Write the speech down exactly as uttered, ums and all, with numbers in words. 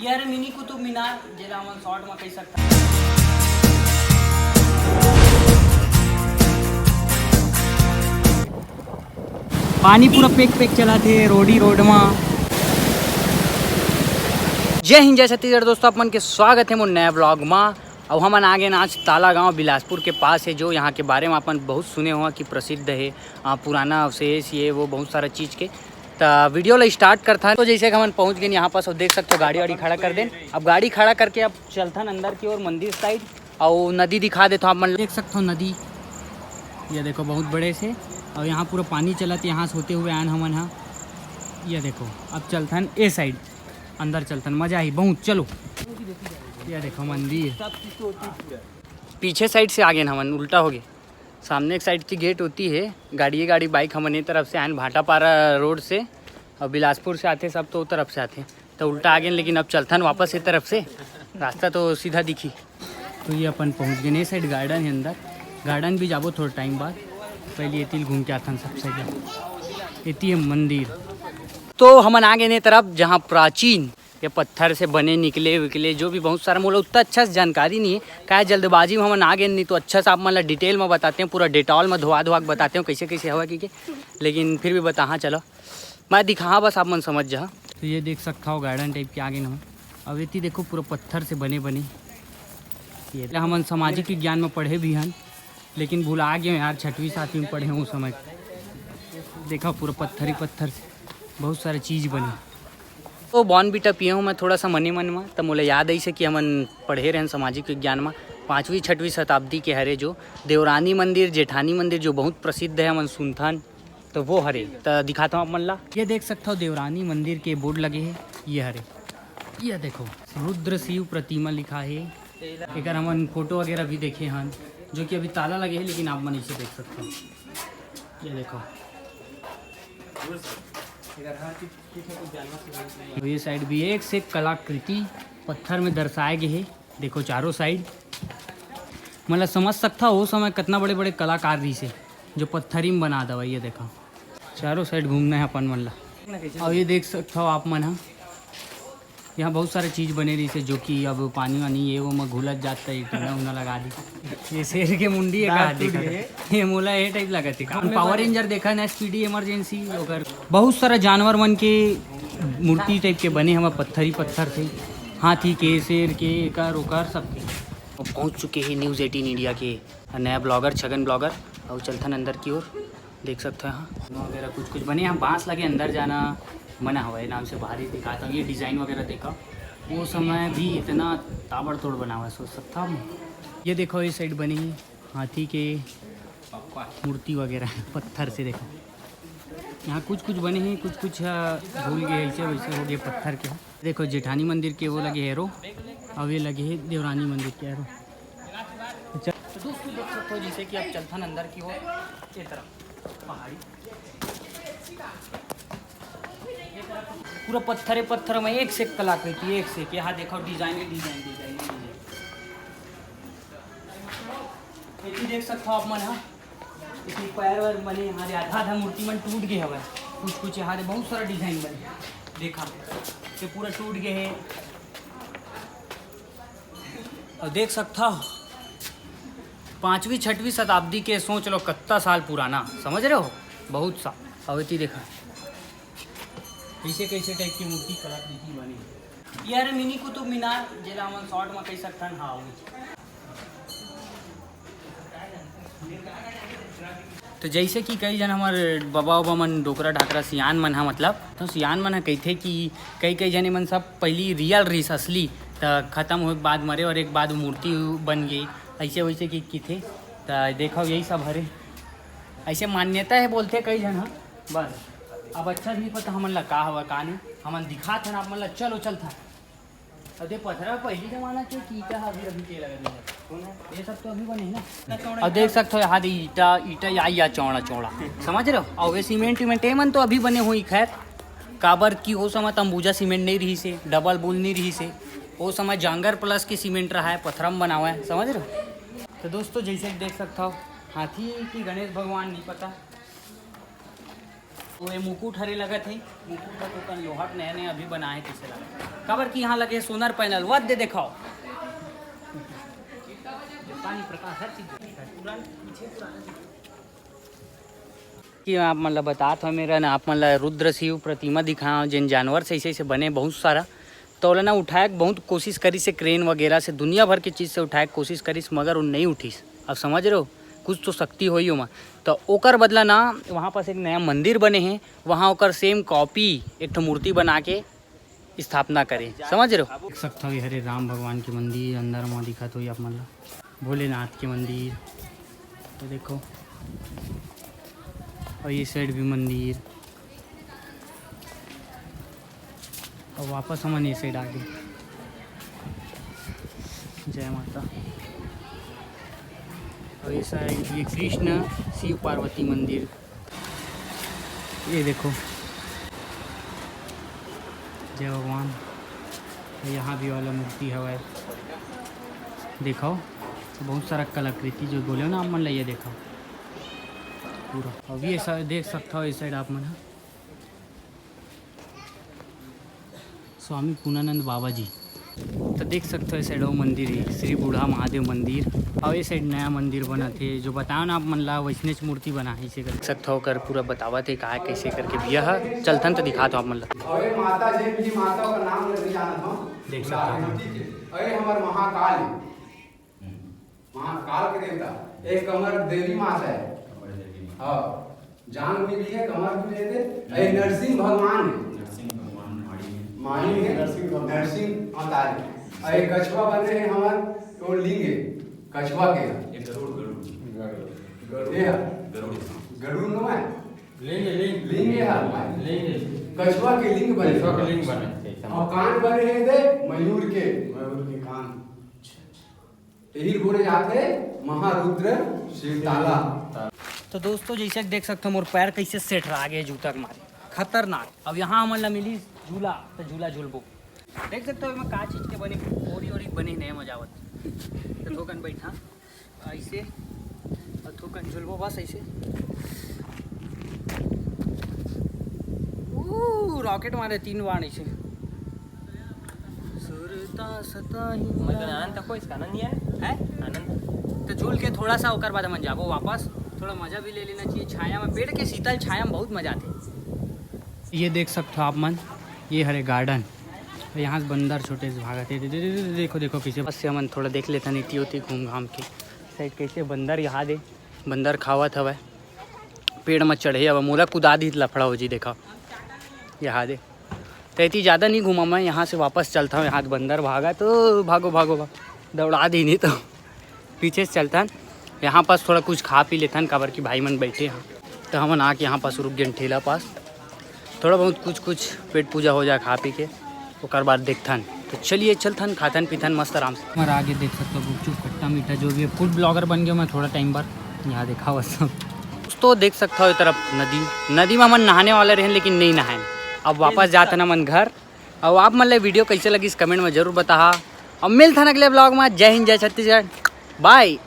ये हरे मिनी कुतुब मीनार, जेला हमन शॉर्ट म कह सकथन। पानी पूरा पेक पेक चलत हे रोडी रोड म। जय हिंद, जय छत्तीसगढ़ दोस्तों, आप मन के स्वागत हे मोर नया ब्लॉग म। अउ हमन आ गेन आज ताला गांव बिलासपुर के पास हे, जो यहाँ के बारे म अपन बहुत सुने हो कि प्रसिद्ध हे, आ, पुराना अवशेष ये वो बहुत सारा चीज के। त वीडियो ला स्टार्ट करथन। तो जैसे कि हमन पहुँच गेन यहाँ पास, अउ देख सकथो गाड़ी वाड़ी खड़ा कर देन। अब गाड़ी खड़ा करके अब चलथन अंदर की ओर मंदिर साइड, अउ नदी दिखा देथो आप मन। देख सकथो नदी, ये देखो बहुत बड़े से, अउ यहाँ पूरा पानी चलत यहाँ से होते हुए आन हमन ह। ये देखो अब चलथन ए साइड, अंदर चलथन, मजा आही बहुत। चलो, ये देखो मंदिर, पीछे साइड से आ गेन हमन, उल्टा हो गे। सामने एक साइड की गेट होती है, गाड़ी गाड़ी बाइक हमन ये तरफ से आएन भाटापारा रोड से, और बिलासपुर से आथे सब तो ओ तरफ से आथे, तो उल्टा आ गेन। लेकिन अब चलथन वापस ये तरफ से, रास्ता तो सीधा दिखी। तो ये अपन पहुँच गेन ये साइड गार्डन है अंदर, गार्डन भी जाबो थोड़ा टाइम बाद, पहले ये तिल घूम के आथन सब साइड। एती है मंदिर। तो हमन आ गेन ये तरफ, जहाँ प्राचीन ये पत्थर से बने निकले विकले जो भी बहुत सारा, मोला उतना अच्छा से जानकारी नहीं है, काहे जल्दबाजी में हमन आ गेन, नहीं तो अच्छा से आप मन ला डिटेल में बताते हैं, पूरा डेटॉल में धोआ धोआ के बताते हैं कैसे कैसे हवा की के। लेकिन फिर भी बताहा, चलो मैं दिखाहा, बस आप मन समझ जा। तो ये देख सकता हो गार्डन टाइप के आ गेन हम। अब एती देखो पूरा पत्थर से बने बने, ये हमन सामाजिक विज्ञान में पढ़े भी हन, लेकिन भुला गए यार, छठवीं सातवीं में पढ़े हूँ उस समय। देखा पूरा पत्थर ही पत्थर से बहुत सारे चीज बने। तो बॉर्नविटा पिए हूँ मैं थोड़ा सा मने मन में, तब मोला याद आइसे कि हमन पढ़े रहन सामाजिक विज्ञान में, पाँचवीं छठवीं शताब्दी के हरे जो देवरानी मंदिर, जेठानी मंदिर जो बहुत प्रसिद्ध है, हमन सुनथन, तो वो हरे। त दिखाता हूँ आप मन ला, ये देख सकता हो देवरानी मंदिर के बोर्ड लगे है, ये हरे, ये देखो रुद्र शिव प्रतिमा लिखा है। एकर हमन फोटो वगैरह भी देखे हन, जो कि अभी ताला लगे है, लेकिन आप मन इसे देख सकते हो। ये देखो, तो ये साइड भी एक से एक कलाकृति पत्थर में दर्शाए गए है। देखो चारों साइड, मतलब समझ सकता हो वो समय कितना बड़े बड़े कलाकार रही से जो पत्थरी में बना दवा। ये देखो चारों साइड घूमना है अपन मन ला। और ये देख सकता हो आप मन हा, यहाँ बहुत सारा चीज बने रही से, जो कि अब पानी वानी ये वो में घुलत जाता है, टूना उना लगा दी। ये शेर के मुंडी है, कहा देखा ये मोला ये टाइप लगा थी। पावर रेंजर देखा ना, स्पीडी इमरजेंसी, ओकर बहुत सारा जानवर मन के मूर्ति टाइप के बने हवा पत्थर ही पत्थर से, हाथी के, शेर के, एकर ओकर सब के। अब पहुँच चुके हैं न्यूज़ एटीन इंडिया के नया ब्लॉगर छगन ब्लॉगर, और चलथन अंदर की ओर। देख सकते हो यहाँ वगैरह कुछ कुछ बने, यहाँ बांस लगे, अंदर जाना मना हवा है, नाम से बाहर ही दिखाता हूँ। ये डिज़ाइन वगैरह देखा, वो समय भी इतना ताबड़तोड़ बना हुआ है, सोच सकता हूँ। ये देखो, ये साइड बनी है हाथी के मूर्ति वगैरह पत्थर से। देखो यहाँ कुछ कुछ बने हैं, कुछ कुछ अ, भूल गए, ऐसे वैसे हो गए पत्थर के। देखो जेठानी मंदिर के वो लगे हेरो, अब ये लगे है देवरानी मंदिर के हेरो। अच्छा, तो दोस्तों देख सकते हो जैसे कि अब चलथन अंदर की ओर, ये तरफ पहाड़ी, पूरा पत्थर है, पत्थर में एक से एक कलाकृति, एक से एक। यहाँ देखो डिजाइन ही डिजाइन, डिजाइन ही डिजाइन। ये भी देख सकते हो आप मन, हाँ, इसमें पैर वैर बने, यहाँ आधा आधा मूर्ति मन टूट गए हवे, कुछ कुछ यहाँ दे बहुत सारा डिजाइन बने, देखा ये पूरा टूट गए है। और देख सकता हो पाँचवीं छठवीं शताब्दी के, सोच लो कितना साल पुराना, समझ रहे हो, बहुत सा। और इतनी देखा कैसे कैसे टाइप की मूर्ति कलाकृति बनी। ये हरे मिनी कुतुब मीनार, जेला हमन शॉर्ट में कह सकथन। हाँ, वही। तो जैसे कि कई जन हमर बबा उबा मन, डोकरा ढाकरा सियान मन ह, मतलब, तो सियान मन ह कहिथे कि कई कई जन मन सब पहली रियल रिस असली, त खत्म होए के बाद मरे और एक बाद मूर्ति बन गई, ऐसे वैसे कि किथे। त देखो यही सब हरे, ऐसे मान्यता है बोलथे कई जन ह। बस अब अच्छा नहीं पता हमन ला का हवा का नहीं, हमन दिखात हन आप मन ला। चलो चलता। अरे पथरा पहली जमाना के ईटा ह, अभी अभी के लगा दे। ये सब तो अभी बने है ना। और देख सकते हो यहाँ दे ईटा, ईटा या, या चौड़ा चौड़ा, समझ रहे हो? और वे सीमेंट वीमेंट एमन तो अभी बने हुई। खैर, काबर की वो समय त अंबुजा सीमेंट नहीं रही से, डबल बुल नहीं रही से, वो समय जांगर प्लस की सीमेंट रहा है, पथरा में बना हुआ है, समझ रहे हो? तो दोस्तों जैसे कि देख सकता हो हाथी की गणेश भगवान नहीं पता, तो ये मुकुट हरे लगत हे, मुकुट ह तो कन लोहा के नया नया अभी बना हे, कइसे लगत? काबर कि यहाँ लगे सोनर पैनल, वत दे देखाओ। पानी प्रकाश हर चीज पुरान, पीछे पुराना चीज। कि आप मन ला बतात हव, मेरा ना आप मन ला रुद्र शिव प्रतिमा दिखाओ, जेन जानवर से ऐसे ऐसे बने बहुत सारा। तो ओला ना उठाए के बहुत कोशिश करिस हे, क्रेन वगैरह से, दुनिया भर के चीज से उठाए के कोशिश करिस, मगर वो नहीं उठिस। अब समझ रहे हो, कुछ तो शक्ति होई ओमा। तो ओकर बदला ना वहाँ पास एक नया मंदिर बने हे, वहाँ ओकर सेम कॉपी एक ठो मूर्ति बना के स्थापना करे, समझ रहे हो? देख सकत हव, ये हरे राम भगवान के मंदिर, अंदर म दिखत होही आप मन ला, भोलेनाथ के मंदिर, ये देखो, और ये साइड भी मंदिर। अब वापस हमन ये साइड आ गए। जय माता। और ये साइड ये कृष्ण शिव पार्वती मंदिर। ये देखो, जय भगवान। यहाँ भी वाला मूर्ति हवय, देखो, बहुत सारा कलाकृति जो बोले ना आप मन ला, ये देखो पूरा। अभी ऐसा देख सकता हो इस साइड आप मन ह। स्वामी पूर्णानंद बाबा जी। तो देख सकते हो, ये साइड वो मंदिर है, श्री बूढ़ा महादेव मंदिर, और ये साइड नया मंदिर बनत हे, जो बताओ ना आप मन ला, वैसनेच मूर्ति बना है इसे। देख सकते हो, ओकर पूरा बतावत हे का कैसे करके बिया है। चलथन तो दिखात हो आप मन ला। अरे माता, जे भी माता का नाम नहीं जानत हो, देख सकते हो। अरे हमर महाकाल है। महाकाल के देवता, एक कमर देवी माता है। कमर देवी माता। हाँ, जांग में भी है, कमर भी लेते। एक नरसिंह भगवान है। नरसिंह भगवान माड़ी में। माड़ी में नरसिंह भगवान। नरसिंह अवतार है। और एक कछुआ बने हैं हमार, तो लिंग है, कछुआ के। एक गरुड़, गरुड़। गरुड़। ये है। गरुड़। गरुड़ नो है? लिंग, लिंग। लिंग है हमार। लिंग है। कछुआ के लिंग बने। कछुआ के लिंग बने। और कान बने हैं दे मयूर के। मयूर के कान। यही बोले जाते महारुद्र शिवताला। तो दोस्तों, जैसे कि देख सकते हो, मोर पैर कैसे सेठ रहा गए जूता के मारे, खतरनाक। अब यहाँ हमन ला मिली झूला, तो झूला झूलबो। देख सकते हो, एमा का चीज के बने, ओरी ओरी बने, नए मजा आवत। तो थोकन बैठा ऐसे, और थोकन झूलबो बस ऐसे। ऊ, रॉकेट मारे तीन बार ऐसे। सुरता सता ही मैं तो आनंद तक को इसका आनंद नहीं है। है? आनंद। तो झूल के थोड़ा सा, ओकर बाद हमन जाबो वापस। थोड़ा मजा भी ले लेना चाहिए छाया में, पेड़ के शीतल छाया में बहुत मजा आते। ये देख सकते हो आप मन, ये हरे गार्डन, यहाँ से बंदर छोटे से भागत हे। दे, दे, दे, दे, देखो, देखो कैसे। बस हमन थोड़ा देख लेथन इति ओती घूम घाम के। साइड कैसे बंदर यहाँ दे, बंदर खावत हवय, पेड़ म चढ़े हवय, मोला कुदा दी लफड़ा हो जी। देखा यहाँ दे, तो इति ज़्यादा नहीं घूमा मैं, यहाँ से वापस चलता हूँ। यहाँ बंदर भागा तो भागो, भागो, भागो, दौड़ा दी नहीं तो पीछे से चलता। यहाँ पास थोड़ा कुछ खा पी लेथन, काबर कि भाई मन बैठे हैं, तो हमन आके यहाँ पास रुक गए ठेला पास। थोड़ा बहुत कुछ कुछ पेट पूजा हो जाए खा पी के, ओकर बाद देखथन। तो चलिए चलथन, खाथन पीथन मस्त आराम से। हमारा आगे देख सकते हो गुपचुप, खट्टा मीठा जो भी है, फूड ब्लॉगर बन गया मैं थोड़ा टाइम बाद। यहाँ देखा हुआ सब। दोस्तों देख सकता हो ये तरफ नदी, नदी में हमन नहाने वाले रहे लेकिन नहीं नहाए। अब वापस जात हन हमन घर। अब आप मन ले वीडियो कैसे लगिस कमेंट में जरूर बताहा। अब मिलथन अगले ब्लॉग में। जय हिंद, जय छत्तीसगढ़, बाय।